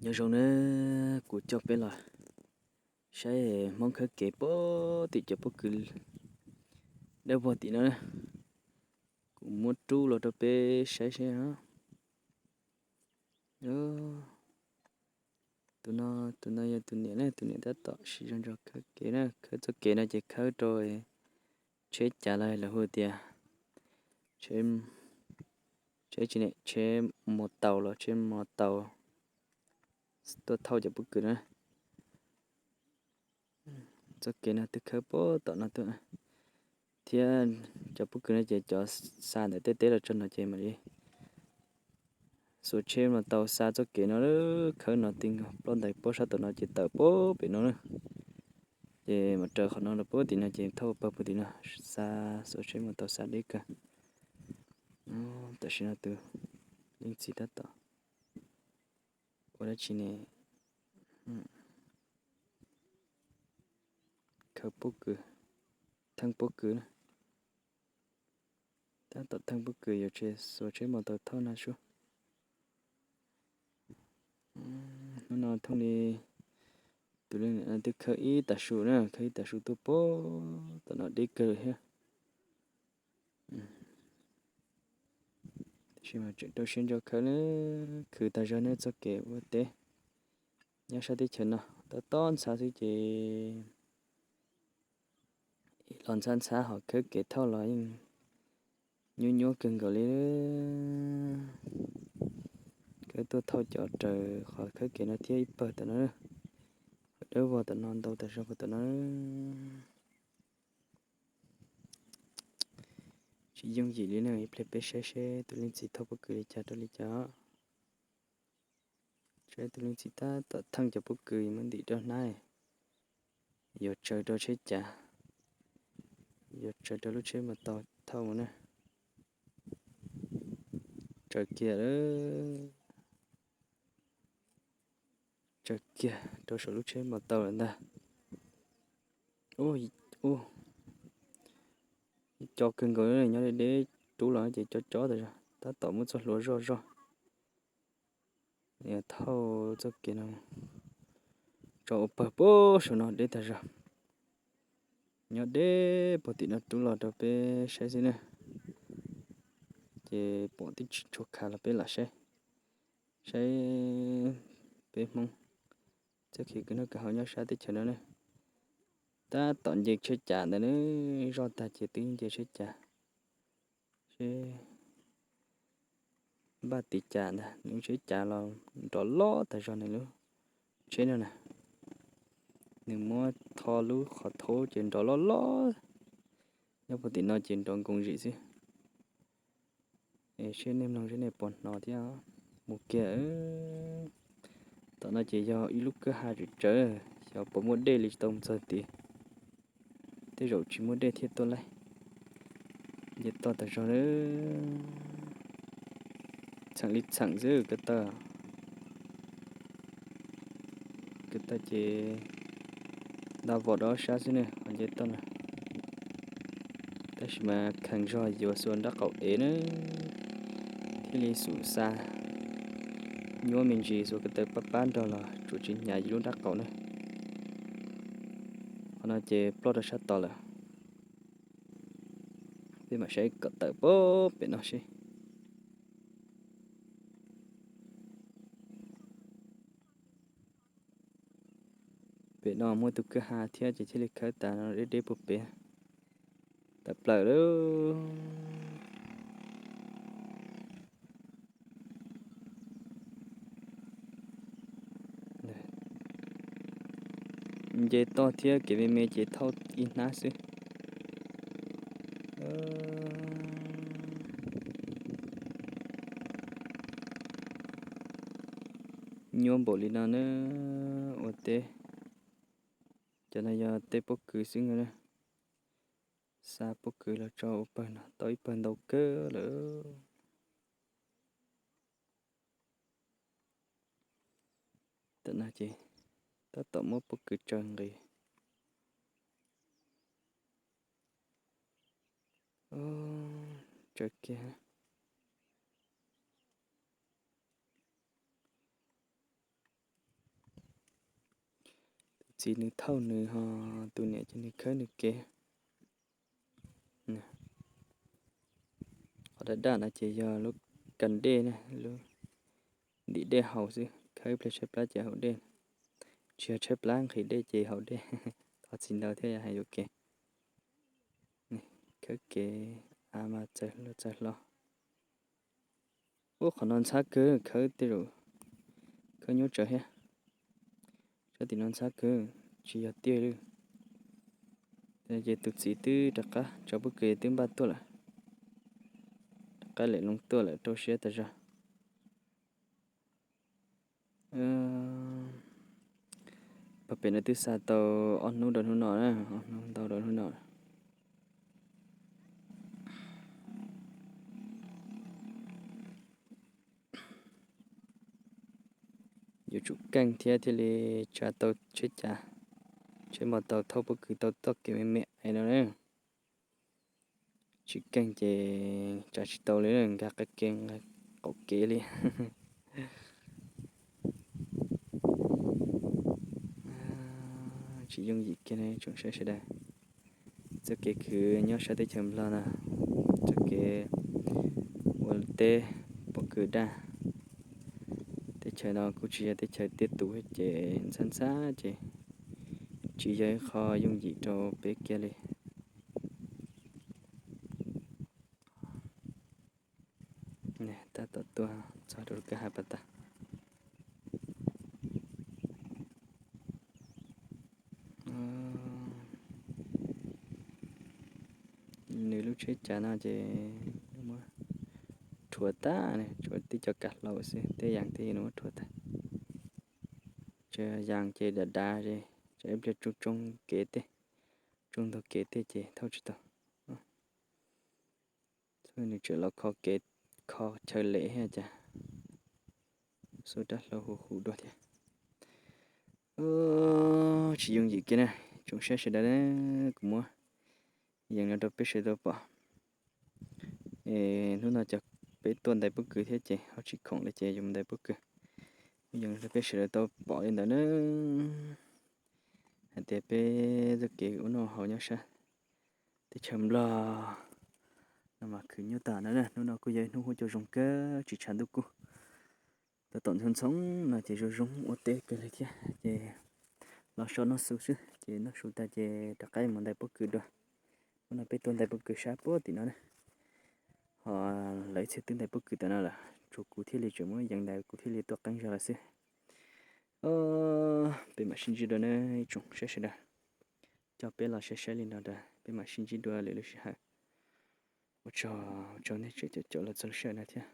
Nyob zoo na, kuv coj peb los saib Hmoob khawb kev puag tim cov pob kws dawb vog tim no na. Kuv muab rub los rau peb saib seb. Tus no, tus no yog tus niam na, tus niam tab tom siv zog ntso khawb kev na, khawb txoj kev no ces khawb rau tsheb cav los lawv hu tias tsheb, tsheb tsis ne, tsheb mos taus los tsheb mos taus tuaj thauj cov pob kws na. Txoj kev no twb khawb puag tom no tuaj, thiab cov pob kws no ces cov xa ntawm tej teb los tso no ces mam li xuas tsheb mos taus xa txoj kev no, khawb no ti nkaus ploj ntais puag sab tom no ces tawm puag pem no na. Ces mam raws qhov no rau puag tim no ces thauj pawg puag tim no, xa, xuas tsheb mos taus xa deb kawg. Tam sim no tus leej txiv tab tom ua dab tsi ne? Khawb pob kws, theej pob kws na. Tab tom theej pob kws yuav tsis xuas tsheb mos taus thauj na sub. Hnub no thooj li tus leej niam no twb khawb ib tag su na, khawb ib tag su tuaj puag tom no deb kawg thiab. Tab sis mas tseem rau siab ntso khawb na, khwv tag zog na txoj kev ua teb nyob sab teb chaws no tob tob ntxhab xwb ces los ntxhab ntxhab ho khawb kev thauj los yeej nyuab nyuab kawg nkaus li. Khawb tuaj thauj cov raws qhov khawb kev no thiab ib pawg tom no, dawb vog tom no ntau tag zog puag tom no. Tsis yooj yim li na, ib pliag peb saib seb tus leej txiv thauj pob kws li cas rau li cas. Saib tus leej txiv tab tom theej cov pob kws muab ntim rau hnab, yuav tsaws rau tsheb cav, yuav tsaws rau lub tsheb mos taus thauj mus na. Tsaws kiag lawm, tsaws kiag rau saum lub tsheb mos taus lawm ntag. Ub, co kawg nkaus, nyob deb deb rub los ces co co tas zog, tab tom muab txoj hlua zoj zog. Thauj txoj kev no tso ua pawg puag saum no deb tag zog. Nyob deb puag tim no rub los rau peb saib xwb na. Ces pom twb tsis tshua khav los peb lam saib, saib peb Hmoob txoj kev kws noj kws haus nyob sab teb chaws no ne. Tab tom nce tsheb cav ntawd ne, zoj tag ces twb nce tsheb cav. Seb npaj tiv cav ntag, nws tsheb cav los nrov loj tag zog nws lub tsheb no na. Nws muab tho lub qhov thaub ces nrov loj loj, nyob puag tim no ces nrov nkoos zim xwb. Es seb nej mloog seb nej puas hnov thiab. Mus kiag, tom no ces yog ib lub kwj ha tsawv tsawv, xyov puas muaj dej li tsis tau mus txog tid. Tej zaum tsis muaj dej thiaj tuaj laij. Nce toj tag zog, txheem li txheem xwb ko taw. Ko taw ces nta vom rau ob sab xwb ne, qhov nce toj na. Tab sis mas kheev zog yuav xuas nrab qaum ev na, thiaj li xum xa nyuaj me ntsis, xuas ko taw pab pab nrog los tsuas tsis hnyav yus lub nrab qaum na. Qhov no ces ploj rau sab tod lawm. Peb mam saib kom tawm puag pem no seb. Pem no muaj tus kwj ha thiab ces thiaj li khawb tas no deb deb puag pem. Tawm plaws lawm. Nce toj thiab kev me me ces thauj ib hnab xwb. Nyuaj npaum li no na, ua teb. Cov no yog teb pob kws xwb na. Xa pob kws los tso ua pawg no tau ib pawg ntau kawg lawm. Tam no ces tab tom muab pob kws tsaws nqis. Tsaws kiag. txiv nws thauj nws ho tus niam ces nws khawb nws kev. Qhov daj daj no ces yog lub kas dej na, lub ntim dej haus xwb, khawb ib pliag tshaib plab ces haus dej. Tsis yog tshaib plab, nqhis dej ces haus dej. Thov txim ntau thiab yog hais yuam kev. Khawb kev, av mas txawv hlo txawv hlo. Ub, qhov no ntxhab kawg, khawb tej zaum khawb nyuaj tsawv thiab. Sab tim no ntxhab kawg, tsis yog tiaj li. Ces tus txiv twb rov qab tso pob kws twb npaj tuaj lawm, rov qab lem loo tuaj lawm, rau siab tas zog. Pog pem no twb xa tau ob hnub rau hnub no, ob hnub ntau rau hnub no. Yuav tsum keej thiab thiaj li tsa tau tsheb cav, tsheb npog tau thauj pob kws tau txoj kev me me no na. Tsis keej ces tsa tsis tau li, nkag qab kev qaum kev li. Tsis yooj yim kiag ne tsoom saib sawv daws. Txoj kev khwv nyob sab teb chaws Nplog no, txoj kev ua teb pob kws daj. Teb chaws no kuj tsis yog teb chaws tiaj tus ces ntxhab ntxhab ces tsis yog ib qho yooj yim rau peb kiag li. Tab tom tuaj txog rau lub kwj ha pas tas. Nws lub tsheb cav no ces muab rhuav tag, tsuas tib co kav hlau xwb, tej yas tej nws muab rhuav tag. Tsuas yas ces dav dav, tsam ib pliag tsoo tsoo kev tej, tsoo ntug kev tej ces thauj tsis tau. Nws tseem los kho kev, kho chaw lem thiab cas, xub rab hlau huv huv dua thiab. Tsis yooj yim kiag na tsoom saib sawv daws, kuv muab yees no rau peb sawv daws pom. Hnub no cov peb tuaj ntais pob kws thiab ces ho tsis khoom li ces yuav mus ntais pob kws. Muab yees rau peb sawv daws tau pom li ntawd na, hais tias peb txoj kev ua noj haus nyob sab teb chaws Nplog no mas khwv nyuaj tag na. Hnub no kuj yog ib hnub huab cua zoo kawg, tsis tshav ntuj kub. Tab tom ntxhoo ntxhoo no ces zoo zoo ua teb kawg li thiab ces los so noj su xwb, ces noj su tag ces rov qab mus ntais pob kws dua. Hnub no peb tuaj ntais pob kws sab puag tim no na. Ho lawv ib txhia twb ntais pob kws tam no lawm, tsuas kuv thiaj li tseem muab yees ntawd kuv thiaj li tuaj qeeb zog lawm xwb. Peb mam sib ntsib dua na ib tsoom saib sawv daws. Coj peb los saib saib li no rau, peb mam sib ntsib dua lwm lub sij hawm. Ua tsaug, ua tsaug nej tseem caum caum los txog lub sij hawm no thiab.